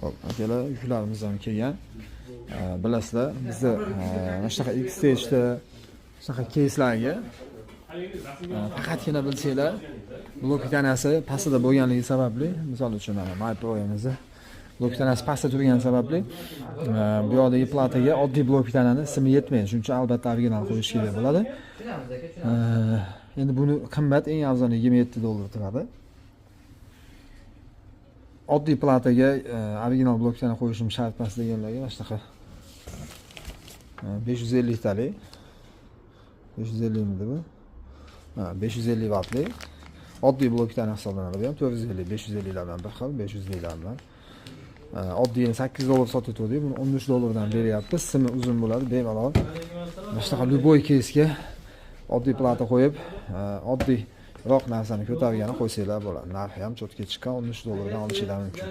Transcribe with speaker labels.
Speaker 1: Hop, akalar, yuklarimiz ham kelgan. Bilasizlar, bizda mana shunaqa Xstage'da shunaqa keyslarga faqatgina bilsanglar, блок питания si pastida bo'lganligi sababli, misol uchun, mana MyPro'mizni блок питания si pastda turgani sababli bu yoqdagi plataga oddiy блок питания ni simi yetmaydi. Shuning uchun albatta original qo'yish kerak bo'ladi. Endi buni qimmat, eng arzoni 27 dollar turadi. Oddiy plataga original блок питания qo'yishim shart emas deganlarga mana shunaqa 550 talik, 550 midi bu? Ha, 550 vatli oddiy блок питания hisoblanadi. Bu ham 450, 550 lar bilan bir xil, 500 lar bilan. Oddiyini 8 dollar sotib, buni 13 dollardan beryapmiz. Simi uzun bo'ladi, bemalol mana shunaqa любой keysga oddiy plata qo'yib, oddiyroq narsani ko'targani qo'ysanglar bo'ladi. Narxi ham чётко chiqqan, 13 dollardan olishinglar mumkin.